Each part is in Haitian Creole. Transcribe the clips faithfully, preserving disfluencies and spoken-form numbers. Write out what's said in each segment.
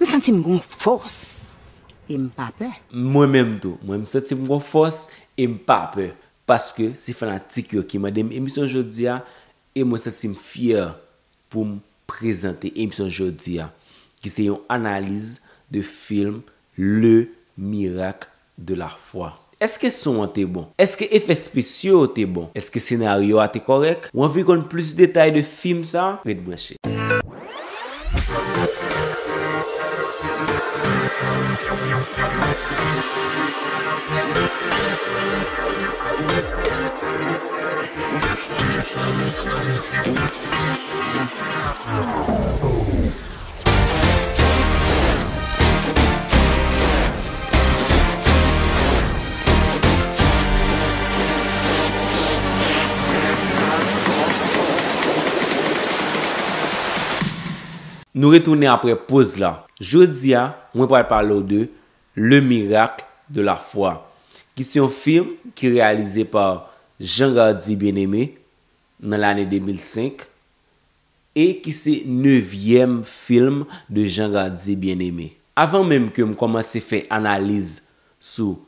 M santi m gon fòs e m pa pè. Mwen menm tou, mwen m santi m gon fòs e m pa pè. Paske se fanatik yo ki mande m emisyon jodi a e mwen santi m fyè pou m prezante emisyon jodi a, ki se yon analiz de fim Le Miracle de la Foi. Èske son an te bon? Èske efè espesyal yo te bon? Èske senaryo a te kòrèk? Ou anvi konn plis detay de fim sa? Ret branche. Nou retounen apre poz la. Jodi a, mwen pral pale w de Le Miracle de la Foi, ki se yon fim ki reyalize pa Jean Gardy Bien-Aimé nan lane de mil senk e ki se nevyèm fim de Jean Gardy Bien-Aimé. Avan menm ke m kòmanse fè analiz sou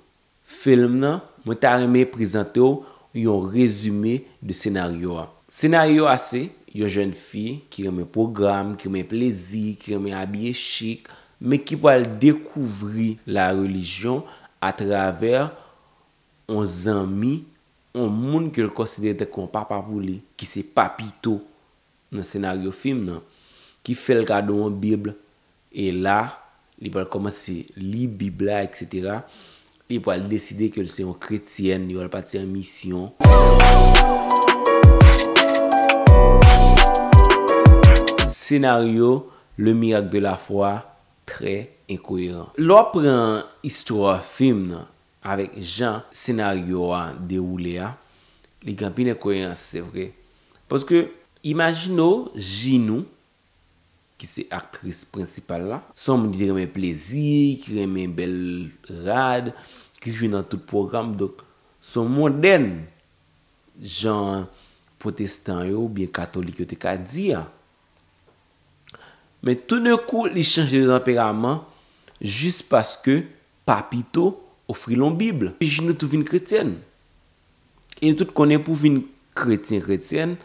fim nan, mwen ta renmen prezante w yon rezime de senaryo a. Senaryo a se yon jèn fi ki renmen pwogram, ki renmen plezi, ki renmen abiye chik, men ki pral dekouvri la relijyon atravè yon zanmi, yon moun ke l konsidere tankou yon papa pou li, ki se Papito nan senaryo fim nan, ki fè l kado yon Bib, e la, li pral kòmanse li Bib la, etsetera. Li pral deside ke l se yon kretyèn, li pral pati an misyon. Senaryo, Le Miracle de la Foi, trè enkoyeran. Lè w ap pran istwa fim nan, avèk jan senaryo a dewoule a, li gen anpil enkoyerans, se vre. Paske, imajine w, Jinou, ki se aktris prensipal la, se yon moun ki renmen plezi, ki renmen bèl rad, ki jwe nan tout pwogram, donk, se yon mondèn, jan pwotestan yo oubyen katolik yo te ka di a. Men toudenkou, li chanje de tanperaman jis paske Papito ofri l yon Bib. Jinou tou vin kretyèn. E nou tout konnen pou vin kretyen, kretyèn,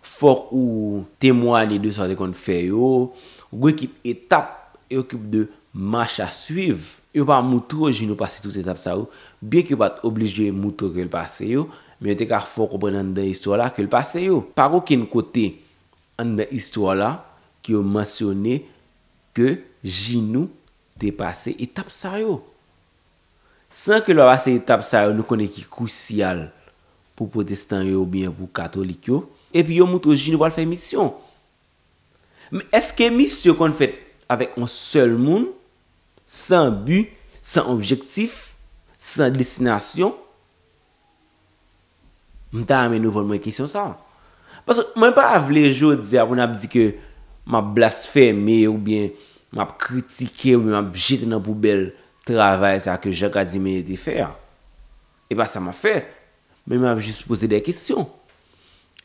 fòk ou temwaye de sa w te konn fè yo, ou gen ekip etap e ekip de mach a swiv. Yo pa moutre w Jinou pase tout etap sa yo, byen ke yo pa t oblije moutre w ke l pase yo, men yo te ka fè w konprann anndan istwa la ke l pase yo. Pa gen okenn kote anndan istwa la ke yo mansyone ke Jinou te pase etap sa yo. San ke lè w pase etap sa yo, nou konnen ki krisyal pou pwotestan yo oubyen pou katolik yo, epi yo moutre w Jinou pral fè misyon. Men èske misyon konn fèt avèk yon sèl moun, san bi, san objektif, san destinasyon? M ta renmen nou reponn mwen kesyon sa. Paske mwen pa vle jodi a pou n ap di ke m ap blasfeme oubyen m ap kritike oubyen m ap jete nan poubèl travay sa ke Jean Casimir te fè a. E pa sa m ap fè. Men m ap jis poze de kesyon.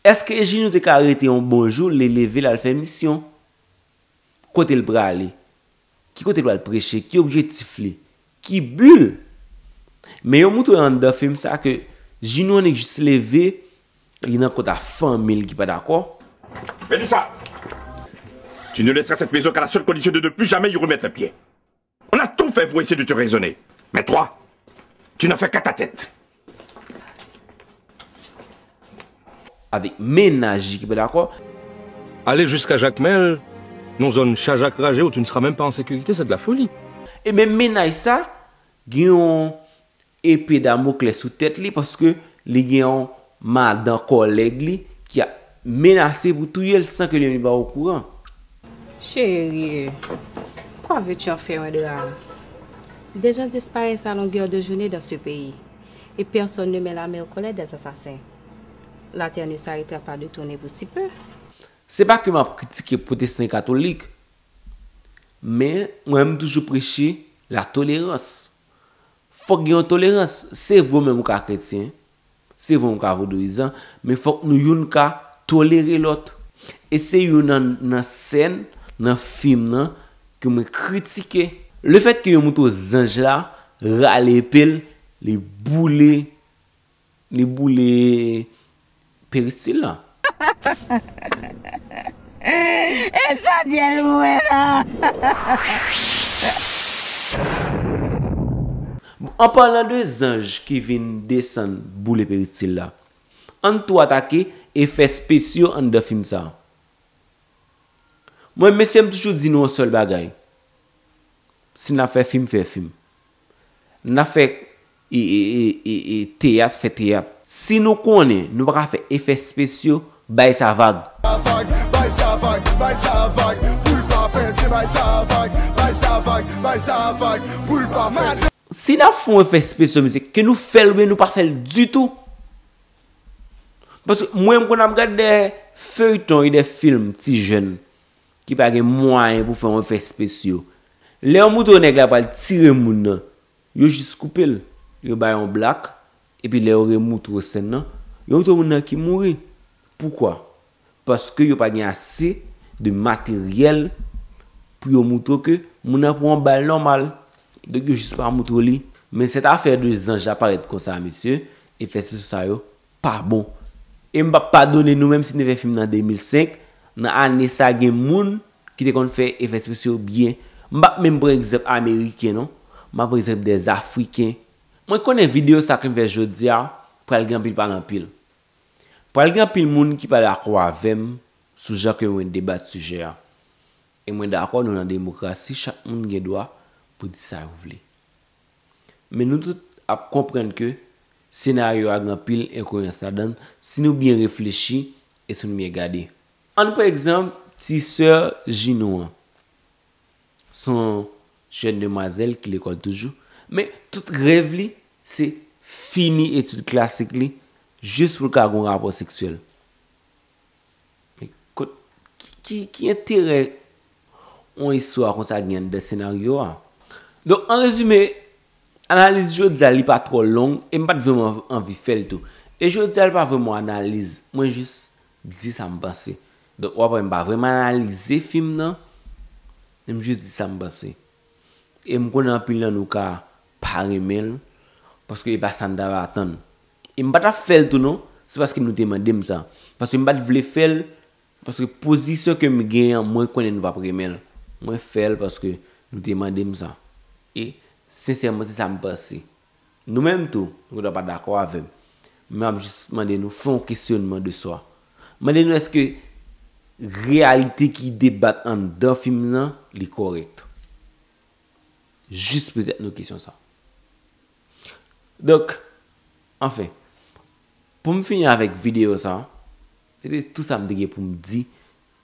Èske Jinou te ka rete yon bon jou, li leve l al fè misyon? Kote l prale? Ki kote l pral preche? Ki objektif li? Ki bi l? Men yo moutre anndan fim sa ke Jinou annik jis leve, li nan kont a fanmi l ki pa dakò. Mélissa, tu ne laisseras cette maison qu'à la seule condition de ne plus jamais y remettre un pied. On a tout fait pour essayer de te raisonner. Mais toi, tu n'as fait qu'à ta tête. Avèk mennaj li ki pa dakò. Aller jusqu'à Jacmel, yon zòn chaja kraje où tu ne seras même pas en sécurité, c'est de la folie. E menm mennaj sa, gen yon epe Damoklès sou tèt li paske li gen yon madan kòlèg li ki ap menase pou touye l san ke li menm li pa okouran. Chérie, quoi veux-tu en faire un drame? Des gens disparaissent à longueur de journée dans ce pays, et personne ne met la main au collet des assassins. La terre ne s'arrêtera pas de tourner pour si peu. Se pa ke m ap kritike pwotestan e katolik, men mwen menm toujou preche latolerans. Fòk gen yon tolerans. Se vre ou menm ou ka kretyen, se vre ou ka vodouyizan, men fòk nou youn ka tolere lòt. E se youn nan, nan sèn, nan fim nan, ke mwen kritike, lefètke yo montre w zanj la rale epe l, li boule, li boule peristil la. E sa dyèl ou wè la? Bon, an palan de zanj ki vin desann boule peristil la, ann tou atake efè spesyo anndan fim sa. Mwen, mesye, m toujou di nou yon sèl bagay. Si n ap fè fim, fè fim. N ap fè, e, e, e, e, e, teyat, fè teyat. Si nou konnen nou pa ka fè efè spesyo, bay sa vag. Vag, bay sa vag, bay sa vag, pou l pa fè, se bay sa vag, bay sa vag, bay sa vag, pou l pa fè. Si n ap fè yon efè spesyo, mesye, ke nou fè l oubyen nou pa fè l ditou. Paske mwen, m konn ap gade de feyton e de fim ti jèn ki pa gen mwayen pou fè yon efè spesyo. Lè yo montre w nèg la pral tire moun nan, yo jis koupe l. Yo bay yon blak, epi lè yo remoutre w sèn nan, yo montre w moun nan ki mouri. Poukwa? Paske yo pa gen ase de materyèl pou yo montre w ke moun nan pran yon bal nòmal. Donk, yo jis pa montre w li. Men sèt afè de zanj la parèt konsa, mesye, efè spesyo sa yo pa bon. E m p ap padone nou, menm si nou fè fim nan de mil senk, nan ane sa gen moun ki te konn fè efè spesyo byen. M p ap menm pran egzanp ameriken, non. M ap pran egzanp dè Afriken. Mwen konnen videyo sa ke m fè jodi a pral gen anpil pale anpil. Pral gen anpil moun ki pa dakò avè m sou jan ke mwen debat sijè a. E mwen dakò nou nan demokrasi, chak moun gen dwa pou di sa yo vle. Men nou tout ap konprann ke senaryo a gen anpil enkoyans ladan l, si nou byen reflechi e si nou byen gade. Ann pran egzanp ti sè Jinou an. Se yon jèn demwazèl ki lekòl toujou. Men tout rèv li, se fini etid klasik li, jis pou l ka gen yon rapò seksyèl. Men kot, ki, ki, ki enterè yon istwa konsa gen anndan senaryo a? Donk, an rezime, analiz jodi a, li pa twò long, e m pa t vrèman anvi fè l tou. E jodi a, li pa vrèman analiz, mwen jis di sa m panse. Donk, w ap wè m pa vrèman analize fim nan, men m jis di sa m panse. E m konnen anpil nan nou ka pa renmen l, paske e pa sa n t ap atann. E m pa t ap fè l tou non, se paske nou te mande m sa. Paske m pa t vle fè l, paske pozisyon ke m gen an, mwen konnen nou p ap renmen l. Mwen fè l paske nou te mande m sa. E, sensèman, se sa m panse. Nou menm tou, nou gen dwa pa dakò avè m. Men m ap jis mande nou fè yon kesyonman de swa. Mande nou èske reyalite ki debat anndan fim nan, li kòrèk. Jis poze tèt nou kesyon sa. Donk, anfen, pou m fini avèk videyo sa, se te tou sa m te gen pou m di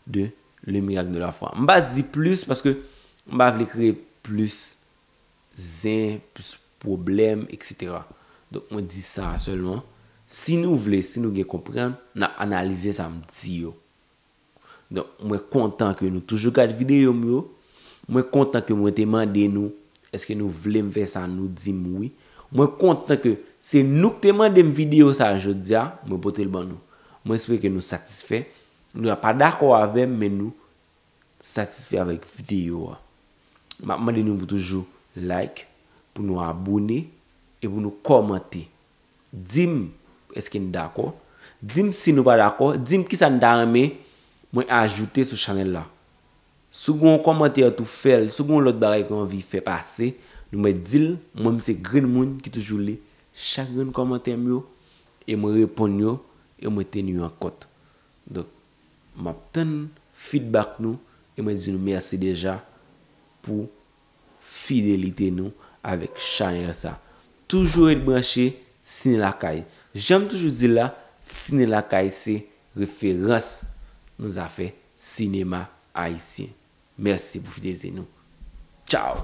de Le Miracle de la Foi. M pa di plis paske m pa vle kreye plis zen, plis pwoblèm, etsetera. Donk, mwen di sa sèlman. Si nou vle, si nou gen konprann, n a analize sa m di yo. Donk, mwen kontan ke nou toujou gade videyo m yo. Mwen kontan ke mwen te mande nou, èske nou vle m fè sa, nou di m wi. Mwen kontan ke se nou k te mande m videyo sa a jodi a, mwen pote l ban nou. Mwen espere ke nou satisfè. Nou pa dakò avè m, men nou satisfè avèk videyo a. M ap mande nou pou toujou like, pou nou abone e pou nou kòmante. Di m èske n dakò. Di m si nou pa dakò. Di m kisa n ta renmen mwen ajoute sou chanèl la. Si w gen yon kòmantè tou, fè l. Si w gen yon lòt bagay ke w anvi fè pase, nou mèt di l. Mwen, m se grenn moun ki toujou li chak grenn kòmantè m yo, e mwen reponn yo, e mwen teni yo an kont. Donk, m ap tann feedback nou e mwen di nou mèsi deja pou fidelite nou avèk chanèl sa. Toujou ret branche Sine Lakay. Jan m toujou di l la, Sine Lakay se referans nan zafè sinema ayisyen. Mèsi pou fidelite nou. Tchao!